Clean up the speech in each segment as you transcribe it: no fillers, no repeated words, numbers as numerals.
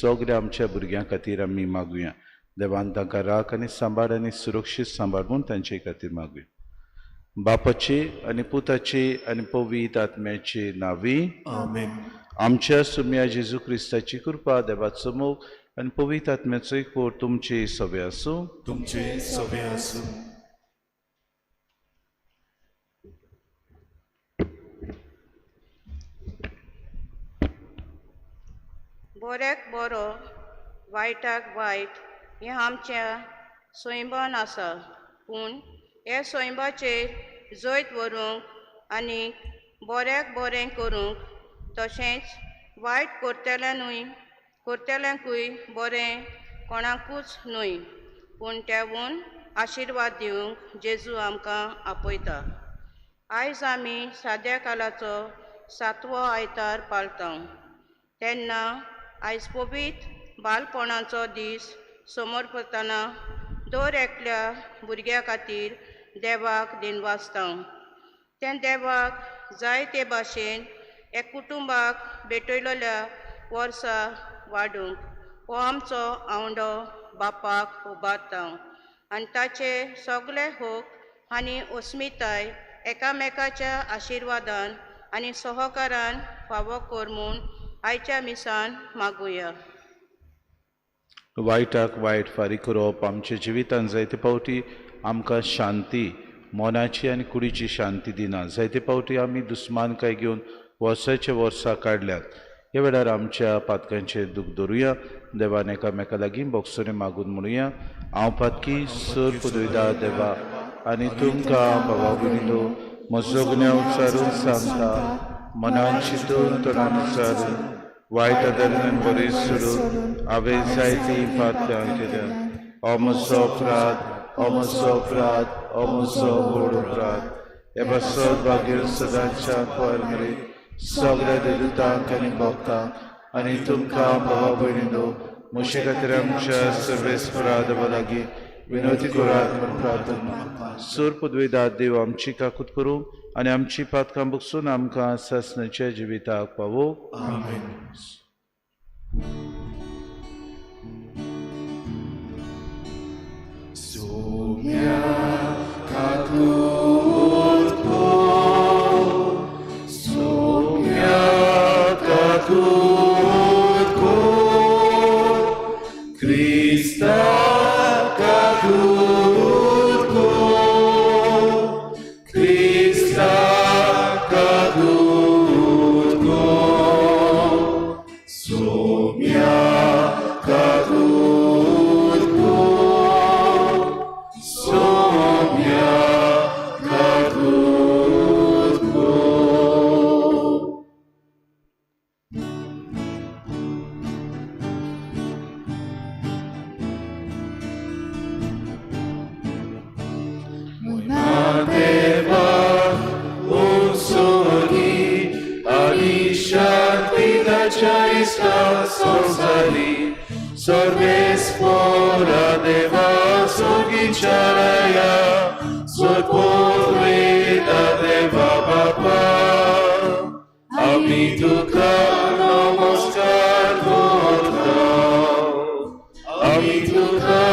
सगळ्या आमच्या भुरग्यां खातीर आमी मागुया. देवान तांकां राख आनी सांबाळ आनी सुरक्षीत सांबाळ म्हूण तांचे खातीर मागुया. बापाची आनी पुताची आनी पवित्र आत्म्याची नांवी आमेन. आमच्या सुम्या जेजू क्रिस्ताची कृपा, देवाचो मोग आनी पवित्र आत्म्याचो एकवट तुमचे सवे आसूं. तुमचे सवे आसूं. बऱ्याक बरो वायटाक वायट हें आमच्या सैमान आसा, पूण हे सैमाचेर जैत व्हरूंक आनी बऱ्याक बरें करूंक तशेंच वायट करतल्यानूय करतल्यांकूय बरें कोणाकूच न्हय पूण तेवून आशिर्वाद दिवंक जेजू आमकां आपयता. आयज आमी साद्या कालाचो सातवो आयतार पाळता तेन्ना आयज पवित्र बालपणाचो दीस समर्पतना दर एकल्या भुरग्या खातीर देवाक दिनवासता. तें देवाक जाय ते भाशेन एक कुटुंबाक भेटयलेल्या वर्सा वाडूंक हो आमचो आवंडो बापाक उबारता आनी ताचे सगळे हक आनी अस्मिताय एकामेकाच्या आशिर्वादान आनी सहकारान फावो कर म्हूण आयच्या मिसान मागुया. वायटाक वायट फारीक करप आमच्या जिवितान जायते फावटी आमकां शांती, मनाची आनी कुडीची शांती दिना. जायते फावटी आमी दुस्मानकाय घेवन वर्साचे वर्सां काडल्यात. ह्या वेळार आमच्या पातकांचें दूख धरुया. देवान एकामेका लागीं बोगसोने मागून म्हणुया, हांव पातकी सर पुदयता देवा आनी तुमकां बाबा भयणीनो म्हजो गुन्यांव उच्चारून सांगता, मनान चिंतून तोंडान उच्चारून वायट आदरान बरी सोडून हांवें जायतीं पातकां केल्या. हो म्हजो अपराध, हो म्हजो अपराध, हो म्हजो व्हड अपराध. हे पासत भाग्य सदांच्या कुवार सगळ्या देवतांक आनी भक्तांक आनी तुमकां भावा भयणीनो म्हजे खातीर आमच्या सर्वेस्परा देवा लागीं विनवती करात म्हूण प्रार्थना. सूर पदवेदार देव आमची काकूत करूं आनी आमची पातकां बगसून आमकां सासणाच्या जिविताक पावो. आमेन. Sumia kakut ko, sumia kakut ko, Krista kakut ko, Krista kakut ko, sumia kakut ko, sumia kakut ko. Muna deva unsogi ani shanti dacha iska sonsali sarvespora deva sogi charaya sorporveda deva bapa ami tuka namaskar korta ami tuka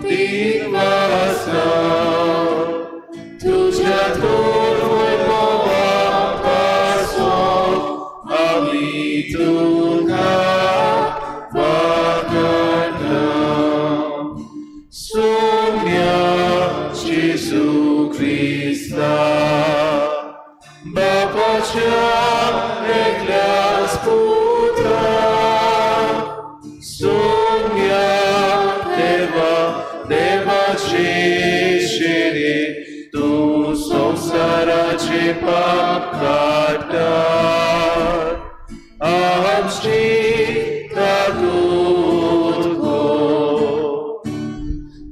dinvasna तुझ्या थोर पासो आमी तुका वाकडता. Sumia Jesu Krista बापाच्या एकल्याच पुता Sumia देवा देवाचे शेरे तू संसाराचे पाप काडटा आमची काकूत कर.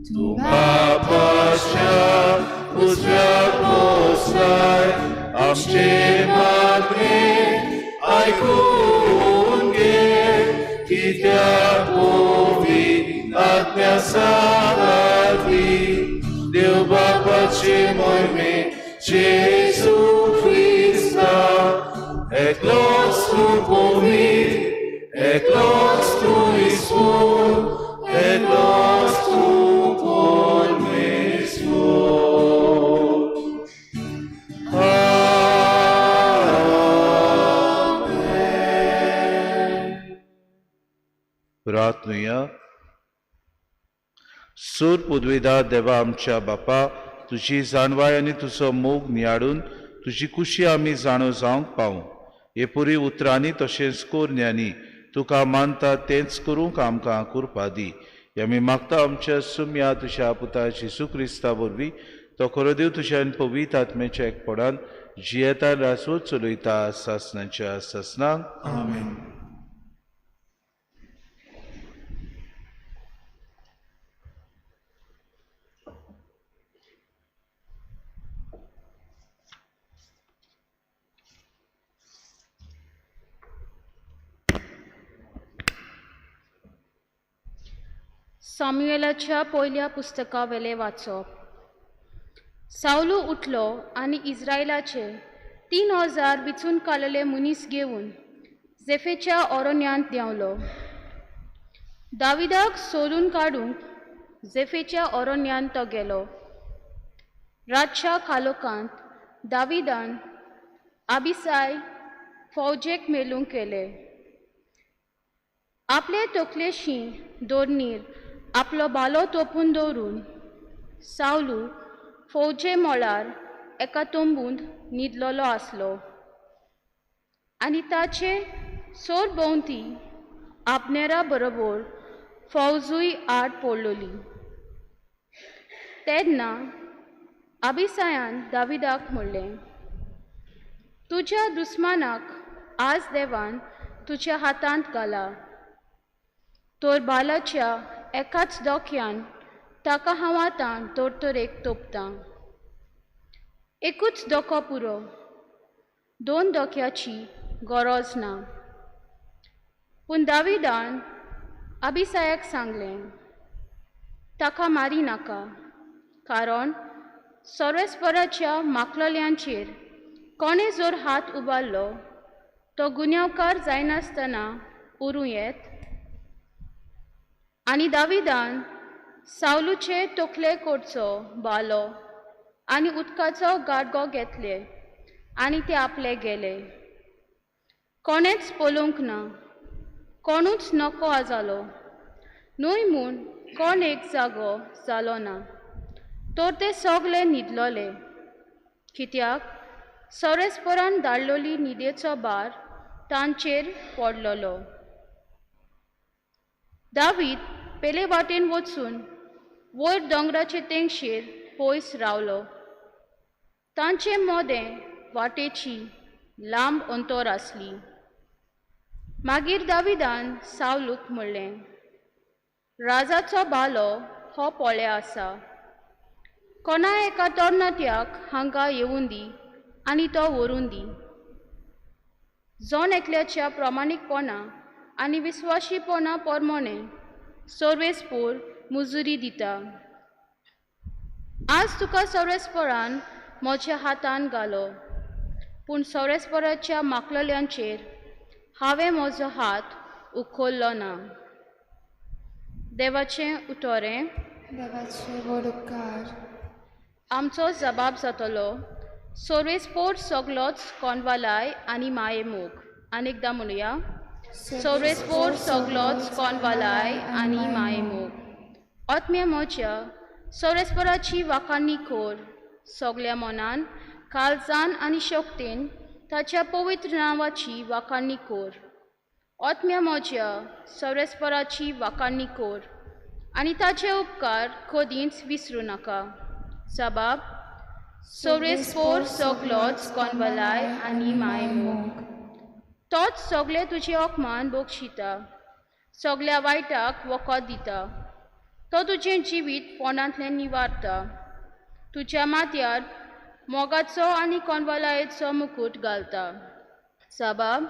तूं बापाच्या उजव्या बसलाय आमचे मागणे आयकून घे कित्याक पवित्र आत्म्या सांगाती देव बापाचे मोहिमे जेजू क्रिस्ता एकलोच तूं पवित्र, एकलोच तूं प्रार्थनुया. सूर पुदविदा देवा आमच्या बापा, तुजी जाणवाय आनी तुजो मोग नियाळून तुजी कुशी आमी जाणो जावंक पावूं. हे पुरी उतरांनी तशेंच कोरण्यांनी तुका मानता तेंच करूंक आमकां कृपा दी. हे आमी मागता आमच्या सुम्या तुज्या पुता जेजू क्रिस्ता वरवीं, तो खरो देव तुज्या आनी पवित्र आत्म्याच्या एकपणान जियेता राजवट चलयता सासणाच्या सासणाक. आमेन. सामुएलाच्या पयल्या पुस्तकावेलें वाचप. सावलू उठलो आनी इस्रायलाचे 3000 विचून काडलेले मनीस घेवन जेफेच्या ओरोन्यांत देंवलो. दाविदाक सोदून काडूंक जेफेच्या ओरोन्यांत तो गेलो. रातच्या कालोकांत दाविदान आबिसाय फौजेक मेलूंक केले. आपले तकलेशी दोरणीर आपलो बालो तोपून दवरून सावलू फौजे मळार एका तंबूंत न्हिदलेलो आसलो आनी ताचे सरभोंवती आपनेरा बरोबर फौजूय आड पडलोली. तेन्ना आबिसायान दाविदाक म्हणलें, तुज्या दुस्मानाक आज देवान तुज्या हातांत घाला, तर बालाच्या एकाच दोक्यान ताका हांव आतां तोरतोरेक तोपतां. एकूच दोको पुरो, 2 दोक्याची गरज ना. पूण दाविदान आबिसायाक सांगलें, ताका मारी नाका, कारण सर्वेस्पराच्या माकलल्यांचेर कोणें जर हात उबारलो तो गुन्यांवकार जायनासतना उरूं येत. आनी दाविदान सावलूचे तकले कडचो बालो आनी उदकाचो गाडगो घेतले आनी ते आपले गेले. कोणेंच पळोवंक ना, कोणूच नको जालो न्हय म्हूण कोण एक जागो जालो ना, तर ते सगळे न्हिदलोले. कित्याक सर्वेस्परान धाडलोली न्हिदेचो भार तांचेर पडलोलो. दावीद पेले वाटेन वचून वयर दोंगराचे तेंगशेर पयस रावलो. तांचे मोदें वाटेची लांब अंतर आसली. मागीर दाविदान सावलूक म्हणलें, राजाचो बालो हो पळे आसा, कोणा एका तरणाट्याक हांगा येवूं दी आनी तो व्हरूं दी. जण एकल्याच्या प्रामाणीकपणा आनी विस्वाशीपणा प्रमाणे सर्वेस्पोर मुजुरी दिता. आज तुका सर्वेस्परान म्हज्या हातान घालो, पूण सर्वेस्पराच्या माकलल्यांचेर हांवें म्हजो हात उखल्लो ना. देवाचें उतोरें. देवाचे व्हड उपकार. आमचो जबाब जातलो सर्वेस्पोर सगलोच कोनवालाय आनी मायेमोग. आनी एकदां म्हणुया, सर्वेस्पोर सगलोच कोनवालाय आनी मायेमोग. आत्म्या म्हज्या सर्वेस्पराची वाखाणी कर, सगल्या मनान काळजान आनी शक्तेन ताच्या पवित्र नांवाची वाखाणी कर. आत्म्या म्हज्या सर्वेस्पराची वाखाणी कर आनी ताचे उपकार कदींच विसरूं नाका. जबाब सर्वेस्पोर सगलोच कोनवालाय आनी मायेमोग. तोच सगळे तुजे अपमान बक्षिता, सगल्या वायटाक वखद दिता. तो तुजें जिवीत फोंडांतल्यान निवारता, तुज्या माथ्यार मोगाचो आनी कोनवालायेचो मुकूट घालता. जबाब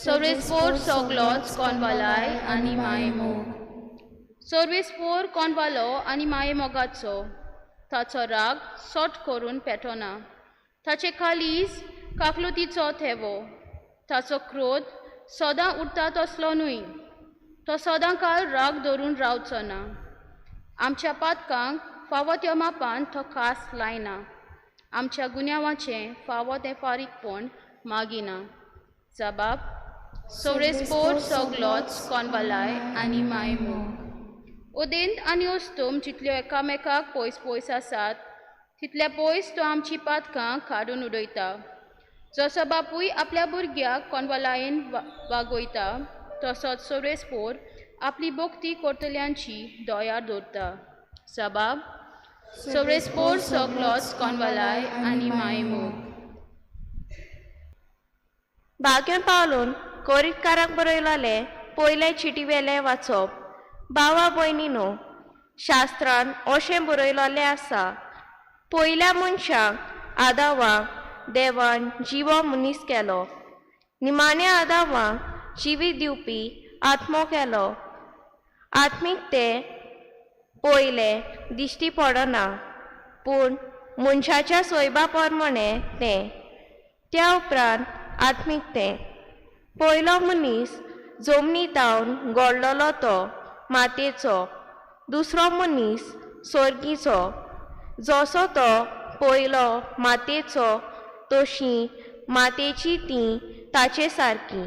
सर्वेस्पोर सगलोच कोनवालाय आनी मायेमोग. सर्वेस्पोर कोनवालो आनी मायेमोगाचो, ताचो राग सोट करून पेटना, ताचे कालीज काकलुतीचो थेवो. ताचो क्रोध सदां उरता तसलो न्हय, तो सदां काळ राग धरून रावचो ना. आमच्या पातकांक फावो त्या मापान तो खास लायना, आमच्या गुन्यांवाचें फावो तें फारीकपण मागिना. जबाब सोरेस्पोर सगलोच कोनवालाय आनी मायमोग. उदेंत आनी अस्तम जितल्यो एकामेकाक पयस पयस आसात तितल्या पयस तो आमची पातकां काडून उडयता. जसो बापूय आपल्या भुरग्याक कोनवालायेन वागयता तसोच सोरेस्पोर आपली भक्ती करतल्यांची दया दवरता. सबाब सोरेस्पोर सगलोच कोनवालाय आनी मायमोग. भाग्यान पावलून कोरितकारांक बरयलोले पयले चिटीवेले वाचप. भावा भयणीनो, शास्त्रान अशें बरयलोलें आसा, पयल्या मनशाक आदावाक देवान जिवो मनीस केलो, निमाण्या आदावाक जिवीत दिवपी आत्मो केलो. आत्मीक ते पयले दिश्टी पडना, पूण मनशाच्या सोयबा प्रमाणे तें, त्या उपरांत आत्मीक तें. पयलो मनीस जमनी तावन घडलेलो तो मातयेचो, दुसरो मनीस सोर्गीचो. जसो तो पयलो मातयेचो तशी मातयेची ती ताचे सारकी,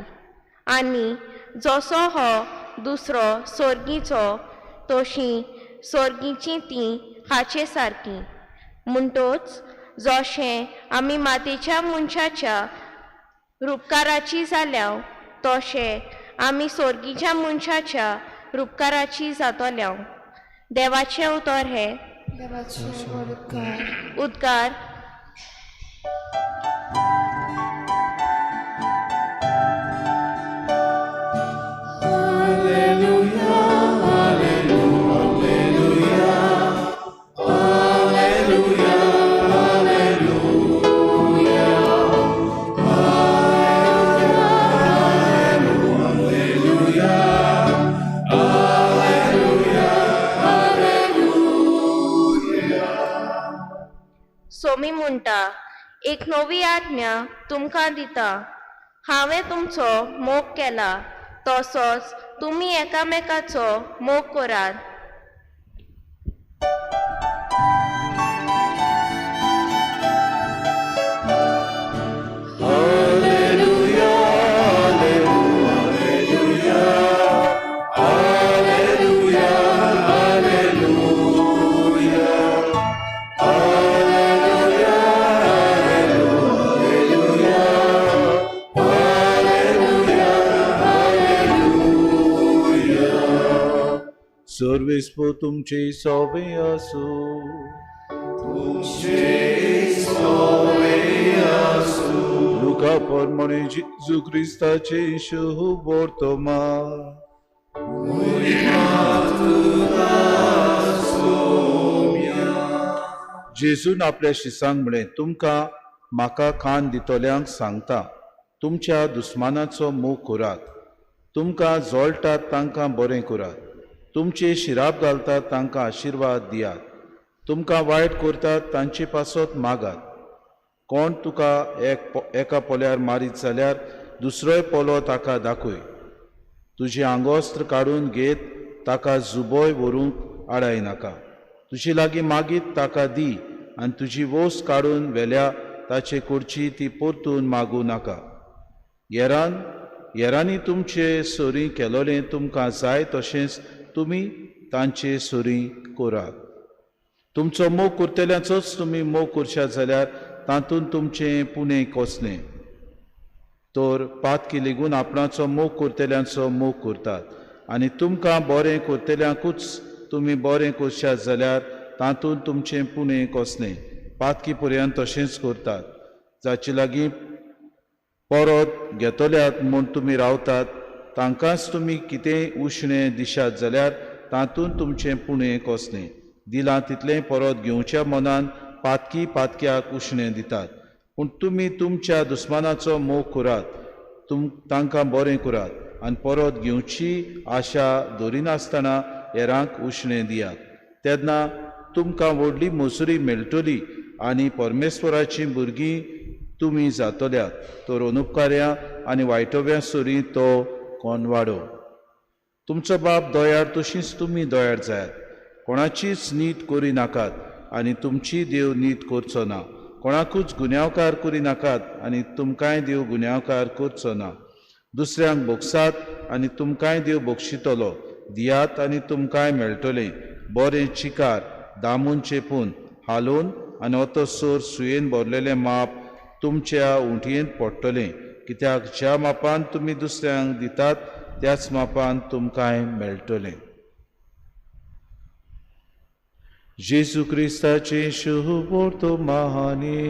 आनी जसो हो दुसरो सोर्गीचो तशी सोर्गीची ती हाचे सारकी. म्हणटोच जशें आमी मातयेच्या मनशाच्या रुपकाराची जाल्या तशें आमी सोर्गीच्या मनशाच्या रुपकाराची जातल्या. देवाचें उतर हें. देवाचे व्हड उपकार. उद्गार. सोमी म्हणटा, एक नवी आज्ञा तुमकां दिता, हांवें तुमचो मोग केला तसोच तुमी एकामेकाचो मोग करात. सर्वेस्पोर तुमचे सोवे आसूं. लुका प्रमाणे जेजू क्रिस्ताचे शुभ वर्तमान. जेजून आपल्या शिसांक म्हळें, तुमकां म्हाका कान दितल्यांक सांगता, तुमच्या दुस्मानाचो मोग करात, तुमकां जोळटात तांकां बरें करात, तुमचे शिराप घालतात तांकां आशिर्वाद दियात, तुमकां वायट करतात तांचे पासत मागात. कोण तुका एका पोल्यार मारीत जाल्यार दुसरोय पोलो ताका दाखय. तुजें आंगवस्त्र काडून घेत ताका जुबोय व्हरूंक आडाय नाका. तुजे लागीं मागीत ताका दी आनी तुजी वोस काडून व्हेल्या ताचे कुडची ती परतून मागूं नाका. येरांनी तुमचे सरी केलोलें तुमकां जाय तशेंच तुमी तांचे सरी करात. तुमचो मोग करतल्यांचोच तुमी मोग करशात जाल्यार तातूंत तुमचें पुणें कसलें? तर पातकी लेगून आपणाचो मोग करतल्यांचो मोग करतात, आनी तुमकां बरें करतल्यांकूच तुमी बरें करशात जाल्यार तातूंत तुमचें पुणें कसलें? पातकी पर्यंत तशेंच करतात. जाचे लागीं परत घेतल्यात म्हूण तुमी रावतात तांकांच तुमी कितेंय उश्णें दिशात जाल्यार तातूंत तुमचें पुणें कसलें? दिलां तितलें परत घेवच्या मनान पातकी पातक्याक उश्णें दितात. पूण तुमी तुमच्या दुस्मानाचो मोग करात, तांकां बरें करात आनी परत घेवची आशा दवरिनासतना हेरांक उश्णें दियात. तेन्ना तुमकां व्हडली मजुरी मेळटली आनी परमेश्वराचीं भुरगीं तुमी जातल्यात. तर अनुपकार्या आनी वायटव्या सरी तो कोनवाडो. तुमचो बाप दयाळ तशीच तुमी दयाळ जायात. कोणाचीच नीत करी नाकात आनी तुमची देव नीत करचो ना. कोणाकूच गुन्यांवकार करी नाकात आनी तुमकांय देव गुन्यांवकार करचो ना. दुसऱ्यांक भोगसात आनी तुमकांय देव बक्षितलो. दियात आनी तुमकांय मेळटलें. बरें चिकार दामून चेपून हालोवन आनी ओतोसोर सुयेन भरलेलें माप तुमच्या उंटयेंत पडटलें. कित्याक ज्या मापान तुमी दुसऱ्यांक दितात त्याच मापान तुमकांय मेळटलें. जेजू क्रिस्ताचें शुभ वर्तमानी.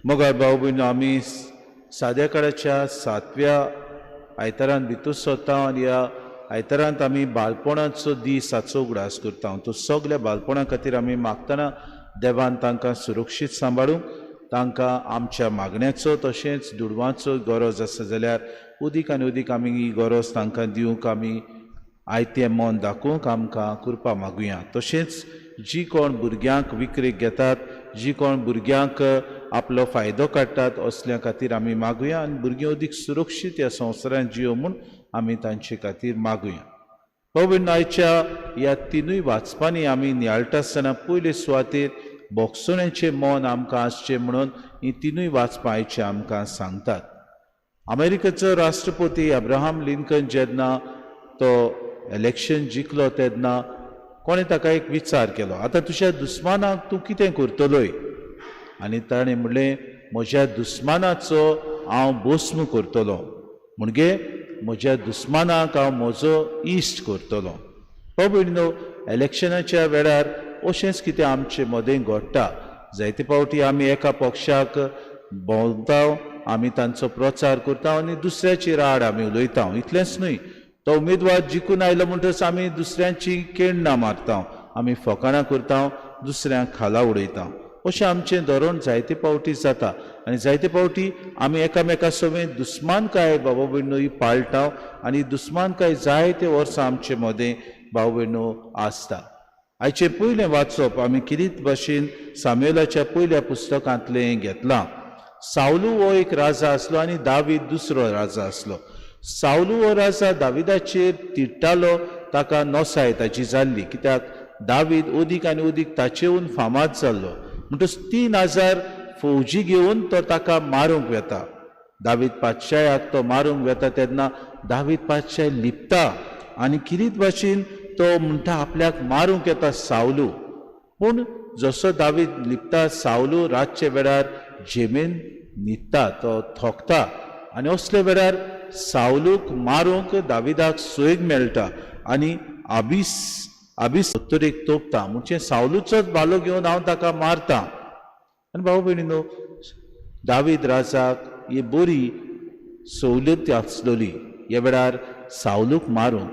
मोगाळ भाव भयणो, आमी साद्या काळाच्या सातव्या आयतारान भितर सरता आनी ह्या आयतारांत आमी बाळपणाचो दीस हाचो उगडास करता. तो सगल्या बाळपणा खातीर आमी मागतना देवान तांकां सुरक्षीत सांबाळूंक, तांकां आमच्या मागण्याचो तशेंच दुडवांचो गरज आसा जाल्यार उदीक आनी उदीक आमी ही गरज तांकां दिवंक आमी आयतें मन दाखोवंक आमकां कृपा मागुया. तशेंच जी कोण भुरग्यांक विक्रेक घेतात, जी कोण भुरग्यांक आपलो फायदो काडटात असल्या खातीर आमी मागुया आनी भुरगीं अदीक सुरक्षीत ह्या संवसारांत जियो म्हूण आमी तांचे खातीर मागुया. भाव आयच्या ह्या तिनूय वाचपांनी आमी नियाळटा आसतना पयले सुवातेर भोगसण्याचें मन आमकां आसचें म्हणून ही तिनूय वाचपां आयचे आमकां सांगतात. अमेरिकेचो राष्ट्रपती अब्राहम लिंकन जेन्ना तो इलेक्शन जिखलो तेन्ना कोणें ताका एक विचार केलो, आतां तुज्या दुस्मानाक तूं कितें करतलोय? आनी ताणें म्हणलें, म्हज्या दुस्मानाचो हांव भस्म करतलो, म्हणजे म्हज्या दुस्मानाक हांव म्हजो इश्ट करतलो. हो भयणीनो, इलेक्शनाच्या वेळार अशेंच कितें आमचे मदें घडटा. जायते फावटी आमी एका पक्षाक भोंवता, आमी तांचो प्रचार करता आनी दुसऱ्याचेर आड आमी उलयता. इतलेंच न्हय, तो उमेदवार जिखून आयलो म्हणटच आमी दुसऱ्यांची केण्णां मारता, आमी फकाणां करता, दुसऱ्यांक खाला उडयता. अशें आमचें धोरण जायते फावटी जाता आनी जायते फावटी आमी एकामेका सवें दुस्मानकाय बाबा भयणो ही पाळटा आनी दुस्मानकाय जायते वर्सां आमचे मदें भाव भयणो आसता. आयचें पयलें वाचप आमी किरीत भाशेन सामुएलाच्या पयल्या पुस्तकांतलें घेतलां. सावलू हो एक राजा आसलो आनी दावीद दुसरो राजा आसलो. सावलू हो राजा दाविदाचेर तिडटालो, ताका नसाय ताची जाल्ली, कित्याक दावीद अदीक आनी अदीक ताचेहून फामाद जाल्लो. म्हणटच 3000 फौजी घेवन तो ताका मारूंक वेता. दावीद पातशायाक तो मारूंक वेता तेन्ना दावीद पातशाय लिपता आनी किरीत भाशेन तो म्हणटा आपल्याक मारूंक येता सावलू. पूण जसो दावीद लिपता, सावलू रातच्या वेळार झेमेन न्हिदता, तो थोकता आनी असल्या वेळार सावलूक मारूंक दाविदाक सोयग मेळटा आनी आबीस उत्तरेक तोपता, म्हणजे सावलूचोच भालो घेवन हांव ताका मारता. आनी भाव भयणीनो, दावीद राजाक ही बरी सवलत आसलोली ह्या वेळार सावलूक मारूंक,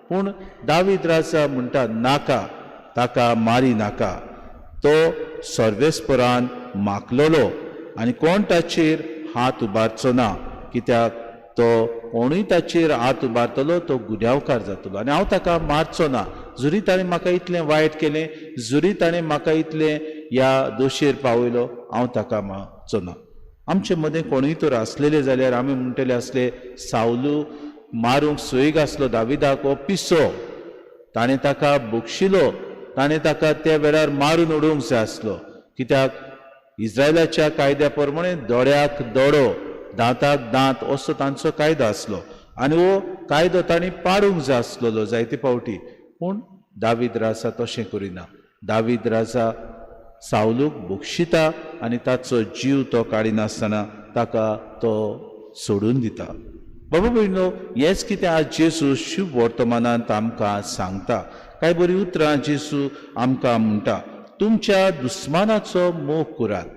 पूण दावीद राजा म्हणटा नाका, ताका मारी नाका, तो सर्वेस्परान मागलोलो आनी कोण ताचेर हात उबारचो ना, कित्याक तो कोणूय ताचेर हात उबारतलो तो गुन्यांवकार जातलो आनी हांव ताका मारचो ना. जरी ताणें म्हाका इतलें वायट केलें, जरी ताणें म्हाका इतलें ह्या दोशेर पावयलो, हांव ताका मारचो ना. आमचे मदें कोणूय तर आसलेले जाल्यार आमी म्हणटले आसले सावलू मारूंक सोयीक आसलो दाविदाक, हो पिसो, ताणें ताका बक्षिलो, ताणें ताका त्या वेळार मारून उडोवंक जाय आसलो, कित्याक इस्रायलाच्या कायद्या प्रमाणे दोळ्याक दोळो दांताक दांत असो तांचो कायदो आसलो आनी हो कायदो तांणी पाडूंक जाय आसलेलो जायते फावटी. पूण दावीद राजा तशें करिना. दावीद राजा सावलूक बक्षिता आनी ताचो जीव तो काडिनासतना ताका तो सोडून दिता. बाबा भयणो, हेंच कितें आज जेजू शुभ वर्तमानांत आमकां सांगता. कांय बरीं उतरां जेजू आमकां म्हणटा, तुमच्या दुस्मानाचो मोग करात.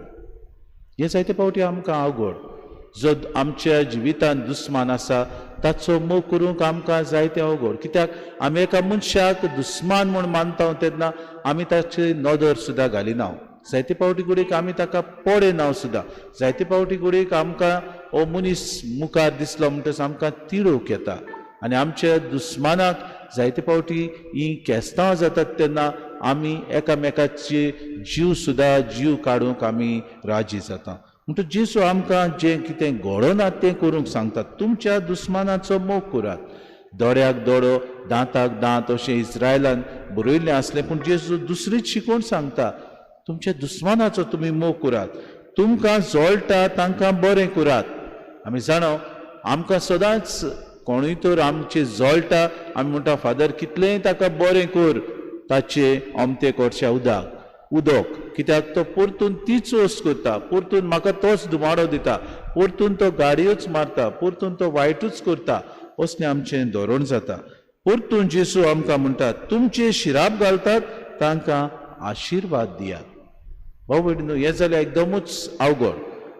हें जायते फावटी आमकां अवघड. जो आमच्या जिवितांत दुस्मान आसा ताचो मोग करूंक आमकां जायते अवघड, कित्याक आमी एका मनशाक दुस्मान म्हूण मानता तेन्ना आमी ताची नदर सुद्दां घालिना. जायते फावटी घडयेक आमी ताका पळयना सुद्दां. जायते फावटी घडयेक आमकां हो मनीस मुखार दिसलो म्हणटच आमकां तिडोवंक येता आनी आमच्या दुस्मानाक जायते फावटी ही केस्तांवां जातात तेन्ना आमी एकामेकाचे जीव सुद्दां जीव काडूंक आमी राजी जाता. म्हणटच जेजू आमकां जें कितें घडना तें करूंक सांगता, तुमच्या दुस्मानाचो मोग करात, दोळ्याक दोळो दांताक दांत अशें इस्रायलान बरयल्लें आसलें, पूण जेजू दुसरीच शिकोवन सांगता, तुमच्या दुस्मानाचो तुमी मोग करात, तुमकां जळटा तांकां बरें करात. आमी जाणा आमकां सदांच कोणूय तर आमचे जळटा, आमी म्हणटा फादर कितलेंय ताका बरें कर, ताचे अमते करच्या उदक, कित्याक तो परतून तीच वस्त करता, परतून म्हाका तोच धुमाडो दिता, परतून तो गाडयोच मारता, परतून तो वायटूच करता, असलें आमचें धोरण जाता. परतून जेजू आमकां म्हणटा तुमचे शिराप घालतात तांकां आशिर्वाद दियात. भाव भयणीनो, हें जाल्यार एकदमूच अवघड.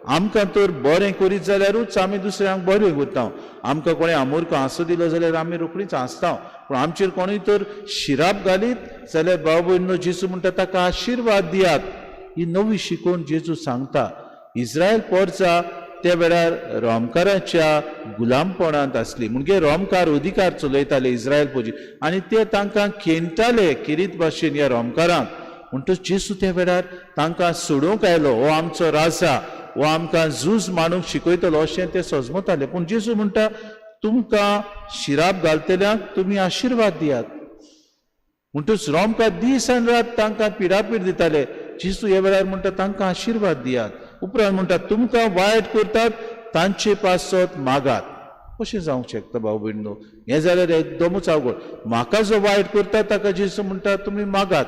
आमकां तर बरें करीत जाल्यारूच आमी दुसऱ्यांक बरें करता. आमकां कोणें आमोरको हांसो दिलो जाल्यार आमी रोखडीच हांसता, पूण आमचेर कोणूय तर शिराप घालीत जाल्यार भाव भयणीनो जेजू म्हणटा ताका आशिर्वाद दियात. ही नवी शिकोवन जेजू सांगता. इस्रायल पोरचा त्या वेळार रोमकाराच्या गुलामपणांत आसली, म्हणजे रोमकार अधिकार चलयताले इस्रायल पोजी आनी ते तांकां खेणटाले किरीत भाशेन ह्या रोमकारांक. म्हणटच जेजू त्या वेळार तांकां सोडोवंक आयलो, हो आमचो राजा, हो आमकां झूज मांडूंक शिकयतलो अशें ते सजमताले. पूण जेजू म्हणटा तुमकां शिराप घालतल्यांक तुमी आशिर्वाद दियात. म्हणटच रोमकार दीस आनी रात तांकां पिडापीड दिताले. जेजू ह्या वेळार म्हणटा तांकां आशिर्वाद दियात. उपरांत म्हणटा तुमकां वायट करतात तांचे पासत मागात. कशें जावंक शकता भाव भयणीनो? हें जाल्यार एकदमूच अवघड. म्हाका जो वायट करता ताका जेजू म्हणटा तुमी मागात.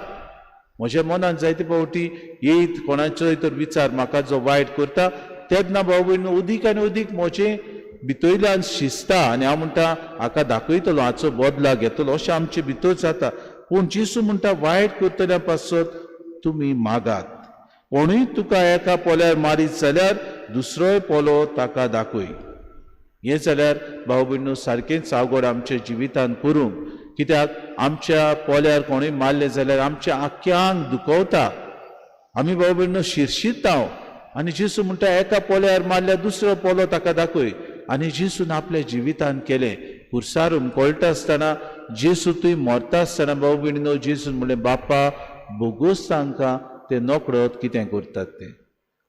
म्हज्या मनान जायते फावटी येयत कोणाचोय तर विचार म्हाका जो वायट करता तेन्ना भाव भयणीनो अदीक आनी अदीक म्हजें भितरल्यान शिजता आनी हांव म्हणटा हाका दाखयतलो, हाचो बदला घेतलो, अशें आमचें भितर जाता. पूण जेजू म्हणटा वायट करतल्या पासत तुमी मागात. कोणूय तुका एका पोल्यार मारीत जाल्यार दुसरोय पोलो ताका दाखय. हें जाल्यार भाव भयणीनो सारकेंच अवघड आमच्या जिवितान करूंक, कित्याक आमच्या पोल्यार कोणूय मारलें जाल्यार आमच्या आख्ख्या आंग दुखवता, आमी भाव भयणीनो शिरशिरता. आनी जेजू म्हणटा एका पोल्यार मारल्यार दुसरो पोलो ताका दाखय. आनी जेजून आपल्या जिवितान केलें. खुर्सार हुमकळटा आसतना जेजू थंय मरता आसतना भाव भयणीनो जेजून म्हणलें बापा भोगोस तांकां ते नकळत कितें करतात तें.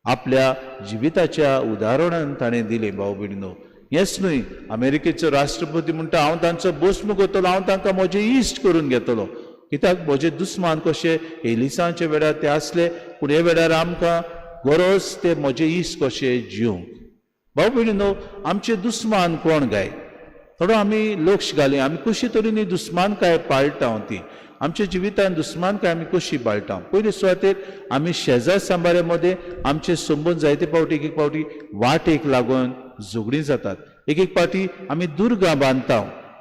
आपल्या जिविताच्या उदाहरणान ताणें दिलें. भाव भयणीनो, हेंच न्हय, अमेरिकेचो राष्ट्रपती म्हणटा हांव तांचो बोस्म करतलो, हांव तांकां म्हजें इश्ट करून घेतलो, कित्याक म्हजे दुस्मान कशे एलिसांच्या वेळार ते आसले, पूण हे वेळार आमकां गरज ते म्हजे इश्ट कशे जिवंक. भाव भयणीनो, आमचे दुस्मान कोण गाय थोडो आमी लक्ष घाली, आमी कशी तरेन दुस्मानकाय पाळटा ती आमच्या जिवितान दुस्मानकाय आमी कशी पाळटा. पयले सुवातेर आमी शेजार सांबारे मदें आमचे संबंद जायते फावटी एक एक फावटी वाटेक लागून झगडीं जातात. एक एक फावटी आमी दुर्गां बांदता,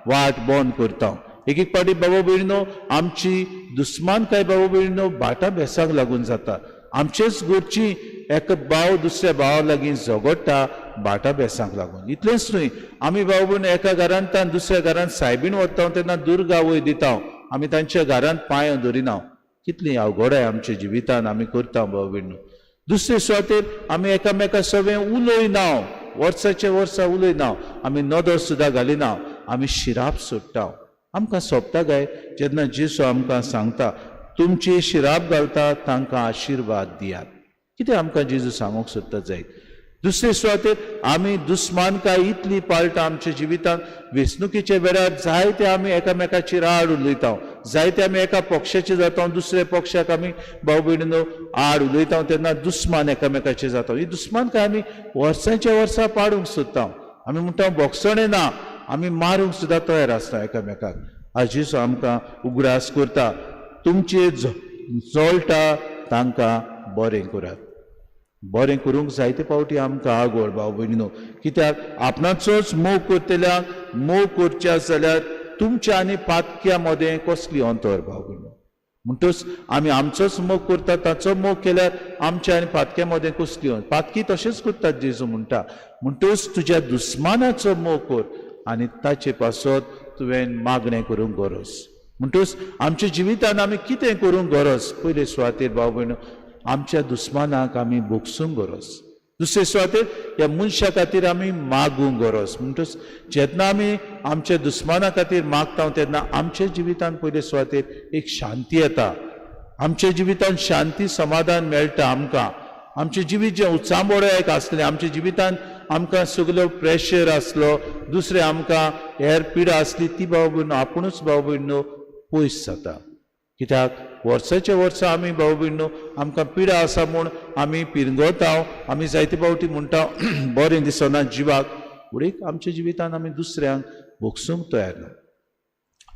वाट बंद करता. एक एक फावटी बाबा भयणीनो आमची दुस्मानकाय बाबा भयणीनो भाटां बेसांक लागून जाता. आमचेच घरची एक भाव दुसऱ्या भावा लागीं झगडटा भाटां बेसांक लागून. इतलेंच न्हय, आमी भाव भयण एका घरांत दुसऱ्या घरांत सायबीण वता तेन्ना दुर्गा वय दिता, आमी तांच्या घरांत पांय धरिना. कितली अवघडाय आमच्या जिवितान आमी करता भाव भयणीनो. दुसरे सुवातेर आमी एकामेका सगळें उलयना, वर्साचे वर्सा उलयना, आमी नदर सुद्दां घालिना, आमी शिराप सोडटा. आमकां सोंपता काय जेन्ना जेजू आमकां सांगता तुमची शिराप घालता तांकां आशिर्वाद दियात. कितें आमकां जेजू सांगूंक सोदता जायत. दुसरे सुवातेर आमी दुस्मानकाय इतली पाळटा आमच्या जिवितांत. वेंचणुकेच्या वेळार जायते आमी एकामेकाचेर आड उलयता, जायते आमी एका पक्षाचे जाता, दुसऱ्या पक्षाक आमी भाव भयणीनो आड उलयता, तेन्ना दुस्मान एकामेकाचे जाता. ही दुस्मानकाय आमी वर्सांच्या वर्सां पाडूंक सोदता. आमी म्हणटा बोगसणें ना, आमी मारूंक सुद्दां तयार आसता एकामेकाक. आज जेजू आमकां उगडास करता तुमचे जळटा तांकां बरें करात. बरें करूंक जायते फावटी आमकां आगोळ भाव भयणीनो, कित्याक आपणाचोच मोग करतल्यांक मोग करच्या जाल्यार तुमच्या आनी पातक्या मदें कसली अंतर भाव भयणीनो. म्हणटच आमी आमचोच मोग करता, ताचो मोग केल्यार आमच्या आनी पातक्या मदें कसली अंतर. पातकी तशेंच करतात जेजू म्हणटा. म्हणटच तुज्या दुस्मानाचो मोग कर आनी ताचे पासत तुवें मागणें करूंक गरज. म्हणटच आमच्या जिवितान आमी कितें करूंक गरज. पयले सुवातेर भाव भयणो आमच्या दुस्मानाक आमी भोगसूंक गरज. दुसरे सुवातेर ह्या मनशा खातीर आमी मागूंक गरज. म्हणटच जेन्ना आमी आमच्या दुस्माना खातीर मागता तेन्ना आमच्या जिवितान पयले सुवातेर एक शांती येता. आमच्या जिवितान शांती समाधान मेळटा आमकां. आमचें जिवीत जें उचांबोडो एक आसलें, आमच्या जिवितान आमकां सगलो प्रेशर आसलो, दुसरें आमकां हेर पिडा आसली, ती भाव भयणो आपुणूच भाव भयणो पयस जाता. कित्याक वर्साचे वर्सा आमी भाव भयणो आमकां पिडा आसा म्हूण आमी पिरंगोताव, आमी जायते फावटी म्हणटा बरें दिसना जिवाक, उडीक आमच्या जिवितान आमी दुसऱ्यांक भोगसूंक तयार ना.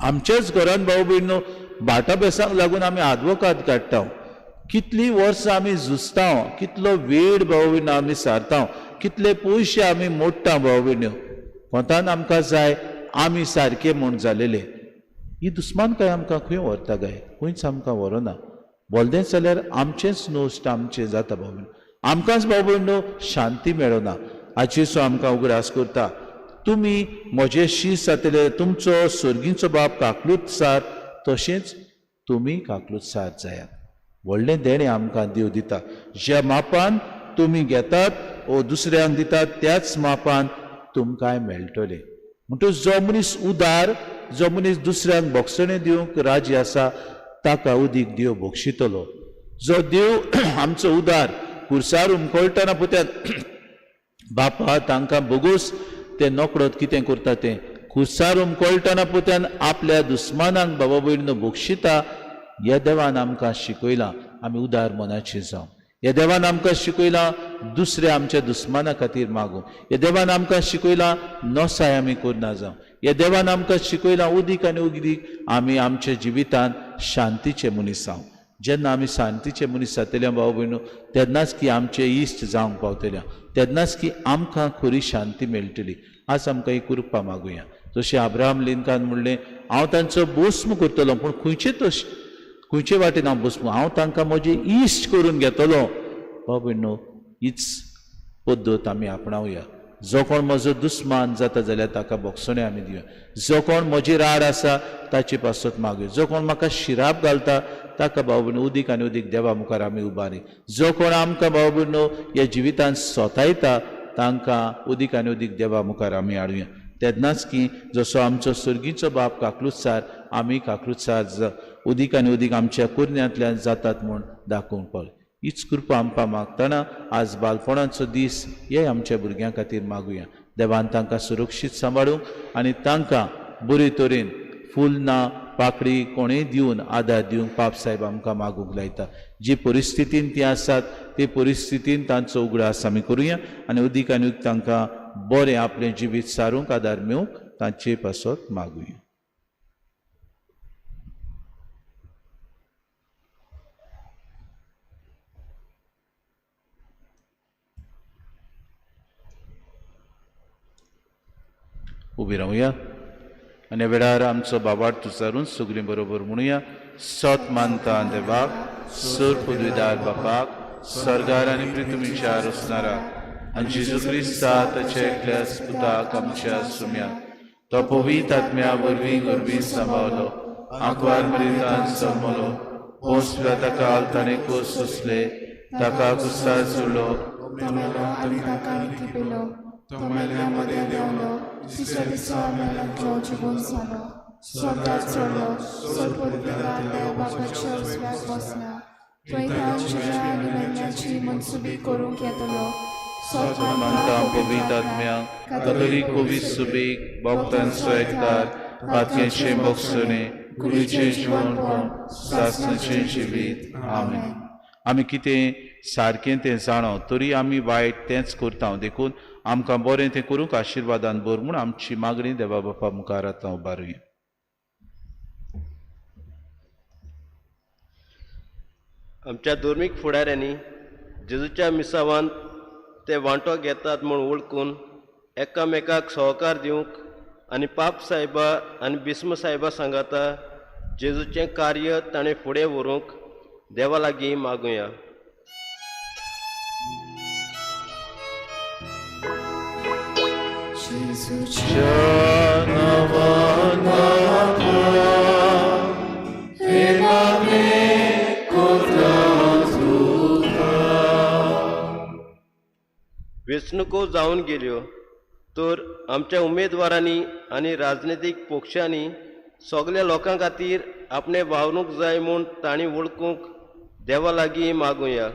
आमच्याच घरान भाव भयणो भाटा बेसांक लागून आमी आदवोकाद काडटा, कितलीं वर्सां आमी झुजता, कितलो वेळ भाव भयणो आमी सारता, कितले पयशे आमी मोडटा भाव भयणो. कोंतान आमकां जाय आमी सारके म्हूण जालेले. ही दुस्मानकाय आमकां खंय व्हरता काय? खंयच आमकां व्हरना. बोलदेंच जाल्यार आमचेंच नश्ट आमचें जाता भाव भयणो, आमकांच भाव भयणो शांती मेळना. आजेसो आमकां उगडास करता, तुमी म्हजे शीस जातले, तुमचो सर्गीचो बाप काकलूत सार, तशेंच तुमी काकलूत सार जायात. व्हडलें देणें आमकां देव दिता. ज्या मापान तुमी घेतात ओ दुसऱ्यांक दितात त्याच मापान तुमकांय मेळटलें. म्हणटकच जो मनीस उदार, जो मनीस दुसऱ्यांक भोगसणें दिवंक राजी आसा ताका उदीक देव भोगशितलो. जो देव आमचो उदार कुर्सार उमकळटना पुत्यान बापा तांकां बोगोस ते नकडत कितें करता तें कुर्सार उमकळटना पुत्यान आपल्या दुस्मानांक बाबा भयणीनो भोगशिता. ह्या देवान आमकां शिकयलां आमी उदार मनाचे जावं. ह्या देवान आमकां शिकयलां दुसऱ्या आमच्या दुस्माना खातीर मागूं. ह्या देवान आमकां शिकयलां नसाय आमी करना जावं. ह्या देवान आमकां शिकयलां उदीक आनी उदीक आमी आमच्या जिवितांत शांतीचे मनीस जावं. जेन्ना आमी शांतीचे मनीस जातले भाव भयणो तेन्नाच की आमचे इश्ट जावंक पावतले, तेन्नाच की आमकां खरी शांती मेळटली. आज आमकां ही कृपा मागुया. जशें अब्राहम लिंकन म्हणलें, हांव तांचो बोस्म करतलो, पूण खंयचे तशें खंयचे वाटेन हांव बोस्म, हांव तांकां म्हजें इश्ट करून घेतलो. भाव भयणो हीच पद्दत आमी आपणावया. जो कोण म्हजो दुस्मान जाता जाल्यार ताका भोगसणें आमी दिवया. जो कोण म्हजी राड आसा ताचे पासत मागुया. जो कोण म्हाका शिराप घालता ताका भाव भयणो उदीक आनी उदीक देवा मुखार आमी उबारी. जो कोण आमकां भाव भयणो ह्या जिवितांत सोतायता तांकां उदीक आनी उदीक देवा मुखार आमी हाडुया. तेन्नाच की जसो आमचो सर्गीचो बाप काकलुतसार आमी काकलुतसार उदीक आनी उदीक आमच्या कुरण्यांतल्यान जातात म्हूण दाखोवंक पावले. हीच कृपा आमकां मागतना आज बालपणाचो दीस हे आमच्या भुरग्यां खातीर मागुया. देवान तांकां सुरक्षीत सांबाळूंक आनी तांकां बरे तरेन फूल ना पाकळी कोणेय दिवन आदार दिवंक पाप साहेब आमकां मागूंक लायता. जी परिस्थितीन ती आसात ते परिस्थितीन तांचो उगडास आमी करुया आनी उदीक आनी उदीक तांकां बरें आपलें जिवीत सारूंक आदार मेळूंक तांचे पासत मागुया. उबी रावया आनी वेळार आमचो बाबाट तुचारून सगळीं बरोबर म्हणुया. सत मानता देवाक, सर पदवीदार बापाक, सर्गार आनी पृथ्वीच्या रचणाराक, आनी जेजू क्रिस्ता ताच्या एकल्या पुताक आमच्या सुम्याक, तो पवित्र आत्म्या वरवीं गर्भी सांबावलो, आंकवार मरितान जल्मलो, पोंसल्या ताका ताणें कोस सोंसले, ताका कुस्तार सोडलो, आनी ताका लिपिलो, तो मेल्या मदें देंवलो, तिसऱ्या दिसा मेल्यांतलो जिवोन जालो, स्वर्गार चडलो, सर पदवीदार देव बापाच्या उजव्याक बसला, थंय तावन जिव्या आनी मेल्ल्याची मनसुबी करूंक येतलो. सत मानता पवित्र आत्म्या, कातोलीक पवित्र सुबीक, भक्तांचो एकतार, पातक्यांचें भोगसणें, कुडीचें जिवनपण, सासणाचें जिवीत. आमेन. आमी कितें सारकें तें जाणो तरी आमी वायट तेंच करता, देखून आमकां बरें तें करूंक आशिर्वादान भर म्हूण आमची मागणी देवा बापा मुखार आतां उबारुया. आमच्या धर्मीक फुडाऱ्यांनी जेजूच्या मिसावान ते वांटो घेतात म्हूण वळखून एकामेकाक सहकार दिवंक आनी पाप साहेबा आनी बिस्म साहेबा सांगाता जेजूचें कार्य ताणें फुडें व्हरूंक देवा लागीं मागुया. वेंचणुको जावन गेल्यो तर आमच्या उमेदवारांनी आनी राजनितीक पक्षांनी सगल्या लोकां खातीर आपणें वावरूंक जाय म्हूण तांणी वळखूंक देवा लागीं मागुया.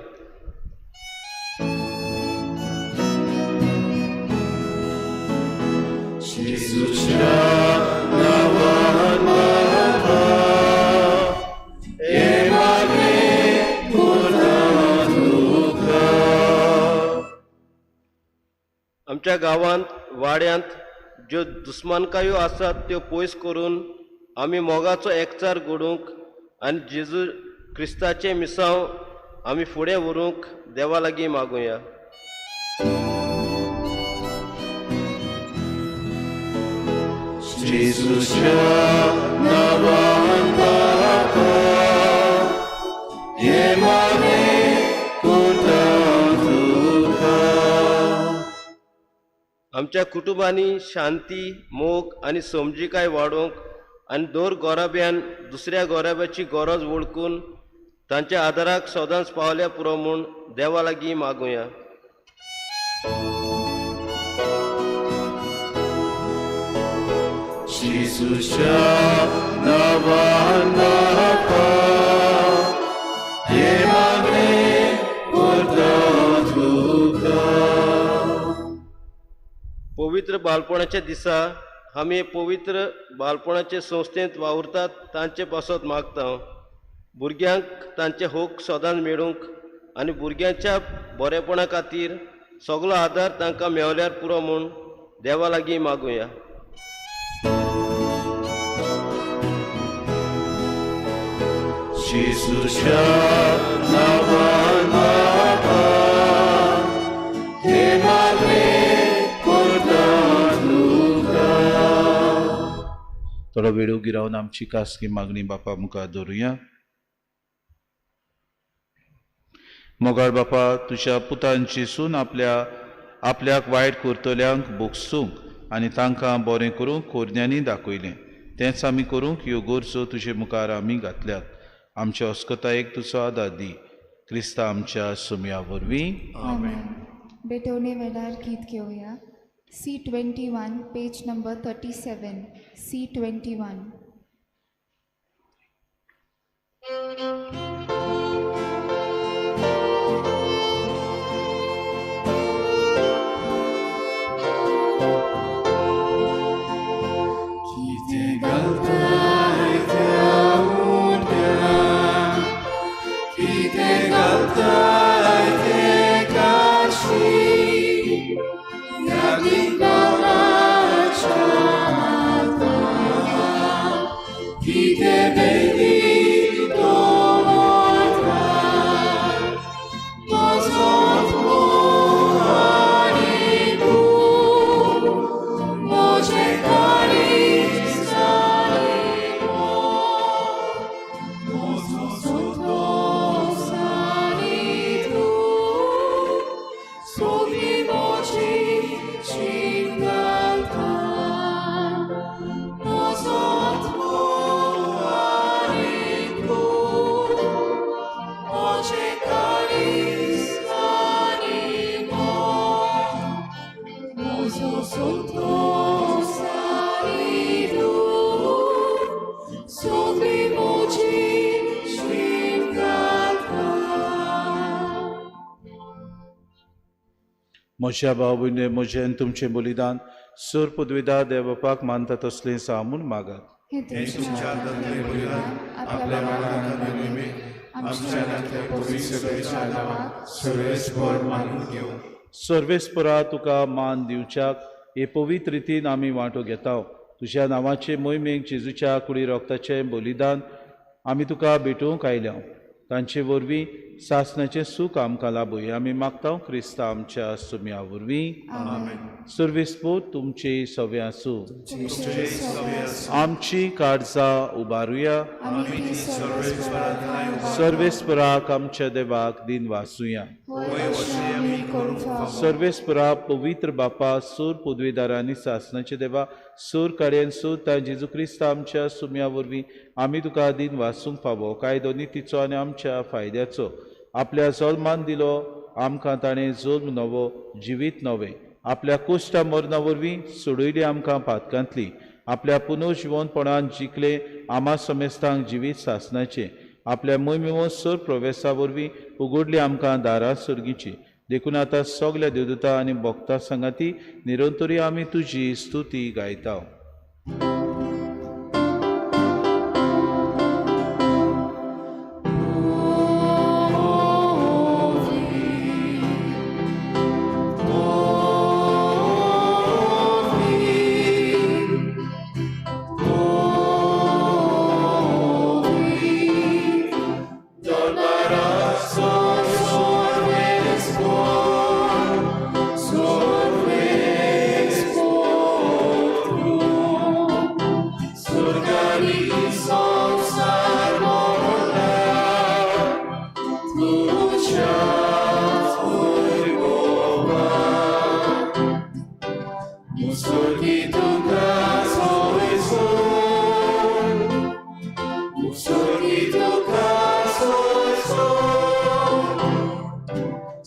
जेजूच्या नांवान बाबा, आमच्या गांवांत वाड्यांत ज्यो दुस्मानकायो आसात त्यो पयस करून आमी मोगाचो एकचार घडोवंक आनी जेजू क्रिस्ताचें मिसांव आमी फुडें व्हरूंक देवा लागीं मागुया. जेजूच्या नांवान बापा हे मागणें करता तुका. आमच्या कुटुंबांनी शांती, मोग आनी समजिकाय वाडोवंक आनी दर गोराब्यान दुसऱ्या गोराब्याची गरज वळखून तांच्या आदाराक सदांच पावल्या पुरो म्हूण देवा लागीं मागुया. जेजूच्या नांवान बापा हे मागणें करता तुका. पवित्र बालपणाच्या दिसा आमी पवित्र बालपणाचे संस्थेंत वावुरतात तांचे पासत मागता. भुरग्यांक तांचे हक सदांच मेळूंक आनी भुरग्यांच्या बरेपणा खातीर सगलो आदार तांकां मेवल्यार पुरो म्हूण देवा लागीं मागुया. जेजूच्या नांवान बापा हे मागणें करता तुका. थोडो वेळ उगी रावन आमची खासगी मागणी बापा मुखार दवरुया. मोगाळ बापा, तुज्या पुतान जेजून आपल्याक वायट करतल्यांक भोगसूंक आनी तांकां बरें करूंक कोरण्यांनी दाखयलें, तेंच आमी करूंक ह्यो गरजो तुजे मुखार आमी घातल्यात. आमच्या अस्कतायेक तुजो आदार दी, क्रिस्ता आमच्या सुमया वरवीं. आमेन. बेटवणे वेळार गीत घेवया. C21 page number 37. C21. कितें घालताय त्या उंड्यान, कितें घालताय ते काशी, यादीक बाबाच्या हातान, कितें बेगीन दवरता, म्हजो आत्मो आनी तूं, म्हजें काळीज जालें म्हजो संतोस आनी तूं, सगळी म्हजी चिंतता, म्हजो आत्मो आनी तूं, म्हजें काळीज आनी म्हजो संतोस आनी तूं, सगळी म्हजी चिंतता. म्हज्या भाव भयणी, म्हजें आनी तुमचें बलिदान सूर पदवीदार देवबापाक मानता तसलें सा म्हूण मागात. हे तुमच्या हातांतलें बलिदान आपल्या मार्गान मोहिमेक आमच्या हातांतल्या पवित्र नांवाक सर्वेस्पर मानून घेवं. सर्वेस्परा, तुका मान दिवच्याक हे पवित्र रितीन आमी वांटो घेता. तुज्या नांवाचे मोहिमेक जेजूच्या कुडी रोगताचें बलिदान आमी तुका भेटोवंक आयल्या. तांचे वरवीं सासणाचें सूख आमकां लाबूय आमी मागता, क्रिस्ता आमच्या सुम्या वरवीं. आमेन. सर्वेस्पोर तुमचे सवे आसूं. तुमचे सवे आसूं. आमची काळजां उबारुया. आमी ती सर्वेस्परा सर्वेस्पराक आमच्या देवाक दिन वासुया. होय अशें आमी करूंक फावो. सर्वेस्परा, पवित्र बापा, सूर पदवीदारांनी सासणाचे देवा, सूर काडयेन सूर ता जेजू क्रिस्त आमच्या सुम्या वरवीं आमी तुका दिन वासूंक फावो. कायदो नितीचो आनी आमच्या फायद्याचो आपल्या जल्मान दिलो आमकां ताणें जल्म नवो जिवीत नवें आपल्या कुश्टा मरणा वरवीं सोडयली आमकां पातकांतली. आपल्या पुनर्जिवनपणान जिखले आमा समेस्तांक जिवीत सासणाचें. आपल्या मोहिमेवो सर प्रवेसा वरवीं उगडली आमकां दारां सर्गीची. देखून आतां सगल्या देवदूता आनी भक्ता सांगाती निरंतरी आमी तुजी स्तुती गायता. उत्सर्गी तुका सोय सोय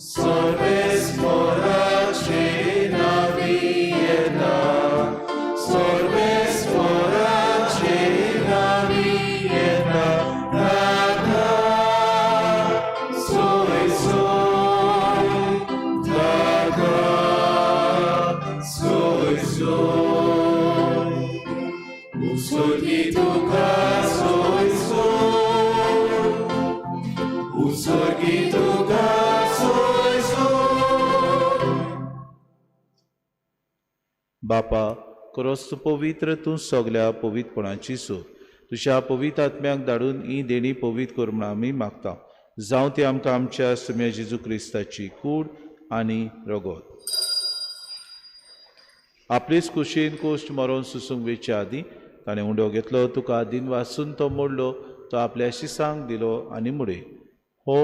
सर्वेस्पराचे नावी येता सर्वेस्पराचे नावी येता दादा सोय सोय दादा सोय सोय उत्सर्गी तुका सोय सोय उत्सर्गी तुका सोय सोय बापा क्रोस्त पवित्र तूं सगल्या पवित्रपणाची सूर तुज्या पवित्र आत्म्याक धाडून ही देणी पवित्र कर म्हूण आमी मागता जावं ती आमकां आमच्या सुम्या जेजू क्रिस्ताची कूड आनी रगत. आपलेच कुशीन कोश्ट मरोन सुसूंक वेचे आदीं ताणें उंडो घेतलो, तुका दिन वासून तो मोडलो, तो आपल्या शिसांक दिलो आनी मुडे हो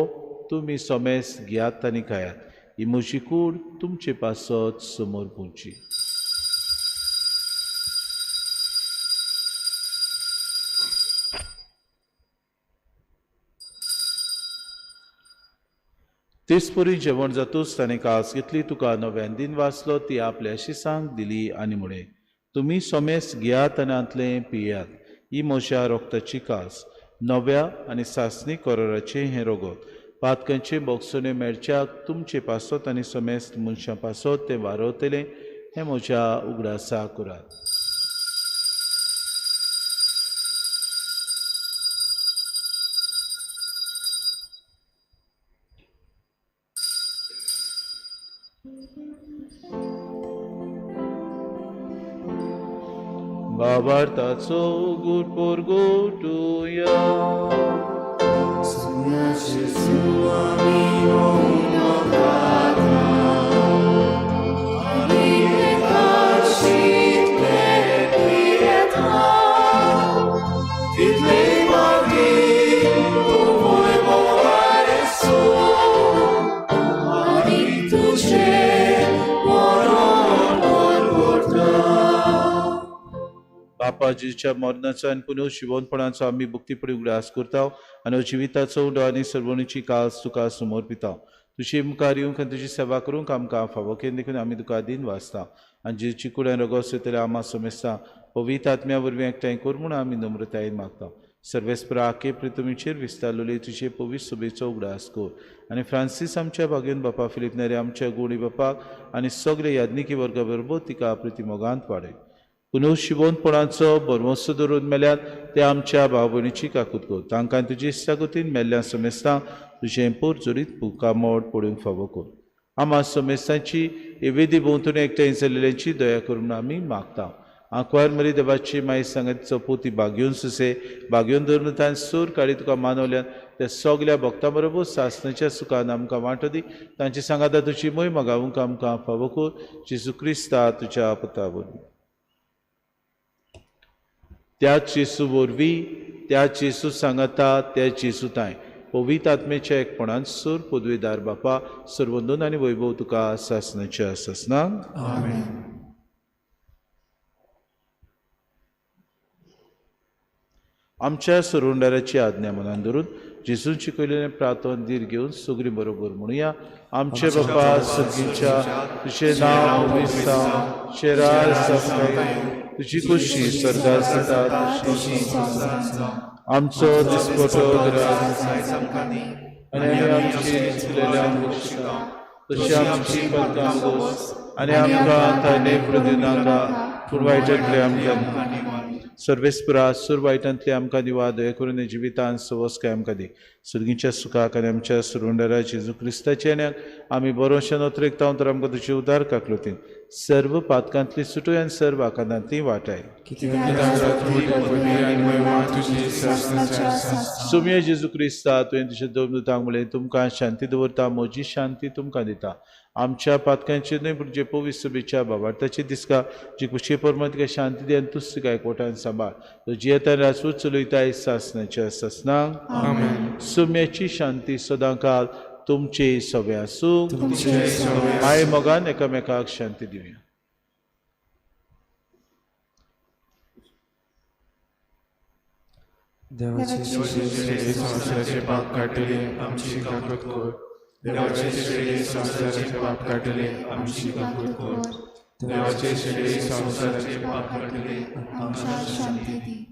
तुमी सोमेस घेयात आनी खायात, ही म्हजी कूड तुमचे पासत समोर पुची. तेच परी जेवण जातूच ताणें कास घेतली, तुका नव्यान दिन वाचलो, ती आपल्या शिसांक दिली आनी म्हळें तुमी सोमेस घेयात आनी हांतलें पियात, ही म्हज्या रोगताची कास, नव्या आनी सासणी कोराचें हें रोगत, पातकांचे बोगसणे मेळच्याक तुमचे पासत आनी सोमेस्त मनशां पासत तें वारवतलें, हें म्हज्या उगडासा करात. बाबार्थाचो गुट पोरगोटुया. बापाजीच्या मरणाचो आनी पुनः शिवोनपणाचो आमी भक्तीपणी उगडास करता आनी जिविताचो उडो आनी सर्वणीची कास तुका समर्पिता. तुजे मुखार येवंक आनी तुजी सेवा करूंक आमकां फावो केली देखून आमी तुका दिन वाचता आनी जेची कुड्यान रगोस येतले आमा समेस्ता पवित्र आत्म्या वरवीं एकठांय कर म्हूण आमी नम्रतायेन मागता. सर्वेस्परा आके प्रितमीचेर विस्तारलेली तुजे पवित्र सोबेचो उगडास कर आनी फ्रांसीस आमच्या भागेन बापा फिलीप नेरे आमच्या गोडी बापाक आनी सगळे याज्ञिकी वर्गा बरोबर तिका प्रितिमोगांत वाडय. पुनः शिवोनपणाचो भरवंसो धरून मेल्यात ते आमच्या भाव भयणीची काकूत कर, तांकां तुजी इश्टागतीन मेल्ल्या समेस्तां तुजें पोर जोडीत मुखामोड पडूंक फावो कर. आमा समेस्तांची एवेदी भोंवतणी एकठांय जाल्ल्यांची दया करून आमी मागता. आंकवार मरी देवाची माई सांगत चपोती बागयोन सुसे बागयोन धरून तांणी सूर काडी तुका मानवल्यान त्या सगल्या भक्तां बरोबर सासणाच्या सुखान आमकां वांटो दी. तांची सांगाता तुजी मोय मागावंक आमकां फावो कर, जेजू क्रिस्ता तुज्या पुता वरवीं. त्या जेजू वरवीं, त्या जेजू सांगाता, त्या जेजू तांय पवित्र आत्मेच्या एकपणान सूर पदवीदार बापा सर्वंदून आनी वैभव तुका सासणाच्या सासणाक. आमेन. आमच्या सरुंडाराची आज्ञा मनान धरून जेजून शिकयलेलें प्रार्थना धीर घेवन सगळीं बरोबर म्हणुया. आमचे बापा सर्गीच्या, तुजें नांव पवित्र जावं, तुजें राज जावं, तुजी खुशी स्वर्गात जाता तशी. आमचो दिसपटो ग्रास आनी आमची चुकलेल्यांक बक्षिता तशी आमची पातकां गोस आनी आमकां ताणे प्रदिनाका पूण वायटांतले आमकां सर्वेस्परा सूर वायटांतले आमकां दिवा, दया करून जिवितान सवस्काय आमकां दी. सुर्गीच्या सुखाक आनी आमच्या सुरुंडारा जेजू क्रिस्ताच्या येण्याक आमी बरोवशा नोत्रेकता तर आमकां तुजे उदार काकलुतीन सर्व पातकांतली सुटूय आनी सर्व आकांतांतली वाटाय. सुम्या जेजू क्रिस्ता तुवें तुज्या दोन दुतांक म्हणलें तुमकां शांती दवरता, म्हजी शांती तुमकां दिता. आमच्या पातकांचेर न्हय पूण जे पवित्र सभेच्या बाबार्थाची दिसका जी खुशी परमाण तुका शांती दी आनी तूच तुका एकवटान सांबाळ. तो जियेता राजपूत चलयता सासणाच्या सासणाक. सुम्याची शांती सदांकाल तुमचे सगळे आसूं. माय मोगान एकामेकाक शांती दिवया. देवाचे शेळये संवसाराचे पाप काडटले आमची काकूत कर. देवाचे शेळये संवसाराचे पाप काडटले आमची काकूत कर. देवाचे शेळये संवसाराचे पाप काडटले आमकां शांती दी.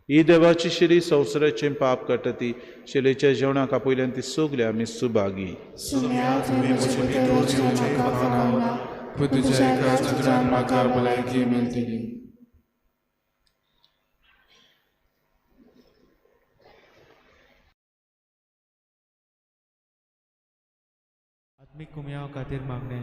ही देवाची शिरी संवसाराचें पाप काडटा ती शिलेच्या जेवणाक आपयल्यान ती सगळी आमी सुभागी. सुम्या तुवें म्हजे भितर येवचें म्हाका फावना, पूण तुज्या एकाच उतरान म्हाका भलायकी मेळटली. आत्मीक कुमयाव खातीर मागणें.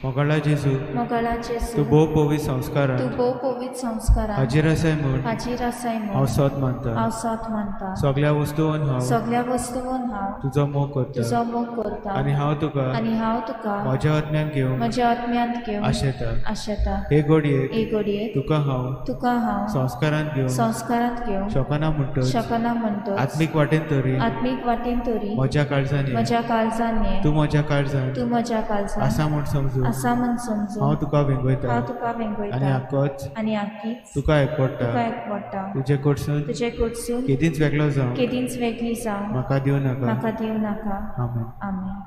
मोगाळा जेजू, मोगाळा जेजू, तूं भोव पवित्र संस्कारान, तूं भोव पवित्र संस्कारान हाजीर आसाय म्हूण, हाजीर आसाय म्हूण हांव सोद मानता, हांव सोद मानता. सगळ्या वस्तून हांव, सगळ्या वस्तून हांव तुजो मोग करता, तुजो मोग करता. आनी हांव तुका, आनी हांव तुका म्हज्या आत्म्यान घेवंक, म्हज्या आत्म्यांत घेवंक आशेता, आशेता. हे घडयेक, हे घडयेक तुका हांव, तुका हांव संस्कारांत घेवंक, संस्कारांत घेवंक शकना म्हणटच, शकना म्हणटच, आत्मीक वाटेन तरी, आत्मीक वाटेन तरी म्हज्या काळजान, म्हज्या काळजान ये, तूं म्हज्या काळजान, तूं म्हज्या काळजान आसा म्हूण समजून, आसा म्हूण समजून हांव तुका वेंगयता, हांव तुका वेंगयता. आनी आकोच, आनी आकीच तुका एकवडटा, तुका एकवडटा. तुजे कडसून, तुजे कडसून केदींच वेगळो जावं, केदींच वेगळी जावं म्हाका दिवं नाका, म्हाका दिवं नाका. आमेन. आमेन.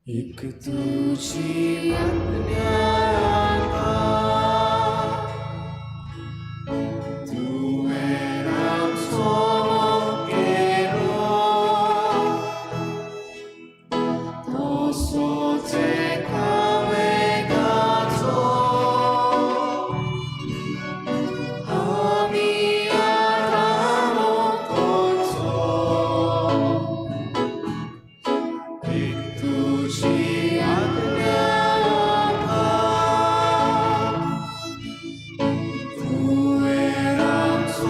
एक तुझी आज्ञा तुवें आमचो केलो, तसोच एकामेकाचो आमी आदारो करचो. एक तुझी आज्ञा तुवें आमचो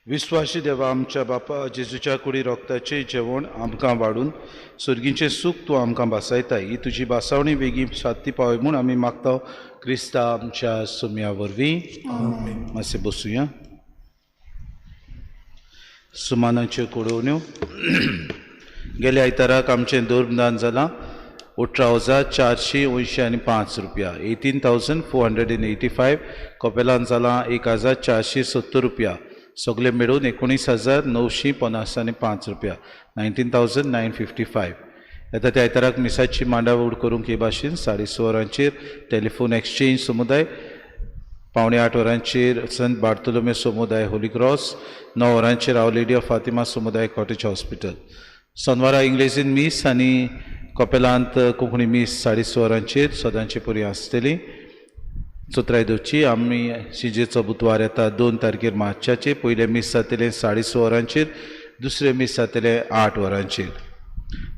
विश्वासी देवा आमच्या बापा जेजूच्या कुडी रोगताचें जेवण आमकां वाडून सुर्गीचें सूख तूं आमकां भासायता. ही तुजी भासावणी बेगीन साती पावय म्हूण आमी मागता क्रिस्ता आमच्या सुम्या वरवीं. मातशें बसुया. सुमानाच्यो कोडोवण्यो. गेल्या आयताराक आमचें धर्मदान जालां 18,485 रुपया, 18,485. कपेलान जालां 1,470 रुपया. सगळे मेळून 19,955 रुपया, 19,955. येता त्या आयताराक मिसाची मांडावळ करूंक हे भाशेन 6:30 वरांचेर टेलिफोन एक्सचेंज समुदाय, 7:45 वरांचेर संत बार्तोलोमे समुदाय होली क्रॉस, 9 वरांचेर our lady of Fatima समुदाय कॉटेज हॉस्पिटल. सोनवारा इंग्लेजीन मीस आनी कपेलांत कोंकणी मीस 6:30 वरांचेर सदांचे परी आसतली. चोत्राय दवरची. आमी शिजेचो बुधवार येता 2 तारखेर मार्चाचे पयलें मीस जातलें 6:30 वरांचेर, दुसरें मीस जातलें 8 वरांचेर.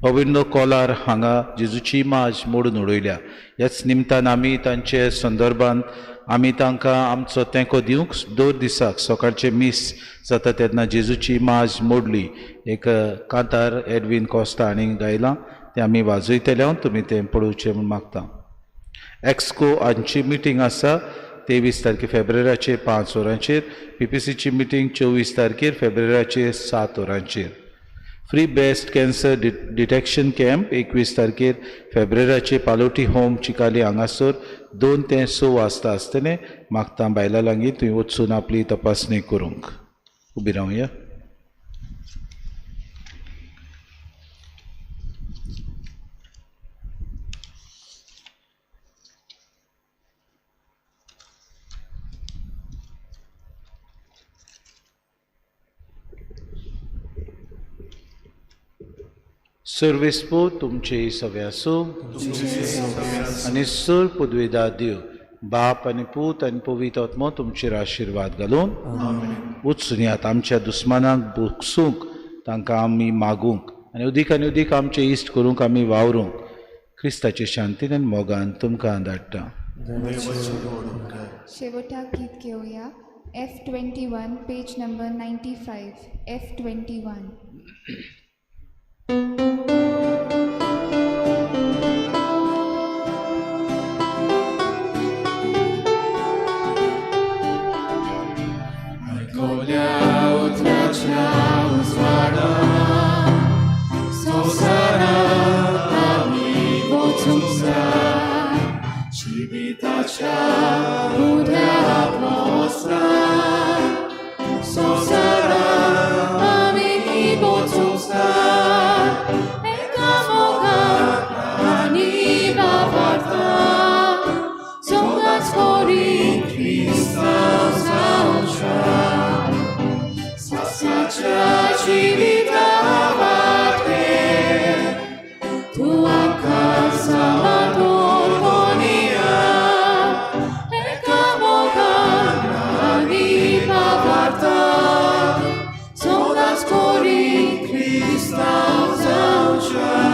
अविंदो कोलार हांगा जेजूची माज मोडून उडयल्या. ह्याच निमतान आमी तांचे संदर्भान आमी तांकां आमचो तेंको दिवंक दर दिसाक सकाळचें मीस जाता तेन्ना जेजूची माज मोडली एक कांतार एडवीन कोस्ता हांणी गायलां, तें आमी वाजयतले, तुमी तें पळोवचें म्हूण मागता. एक्सको हांची मिटींग आसा 23 तारखे फेब्रुवारीचे 5 वरांचेर, पीपीसीची मिटींग 24 तारखेर फेब्रुवारीचे 7 वरांचेर. Free breast cancer detection camp 21 तारखेर फेब्रुवारीचे पालोटी होम चिकाली हांगासर 2 ते 6 वाजता आसतलें. मागता बायलां लागीं तुवें वचून आपली तपासणी करूंक. उबी रावया. सर्वेस्पो तुमचे सवे आसूं आनी सर पदवेदा देव बाप आनी पूत आनी पवित्र आत्मो तुमचेर आशिर्वाद घालून वचून आमच्या दुस्मानाक बोगसूंक, तांकां आमी मागूंक आनी अदीक आमचे इश्ट करूंक आमी वावरूंक क्रिस्ताचे शांतीन आनी मोगान तुमकां धाडटा. शेवटाक गीत घेवया. F21 page number 95. F21. Christ,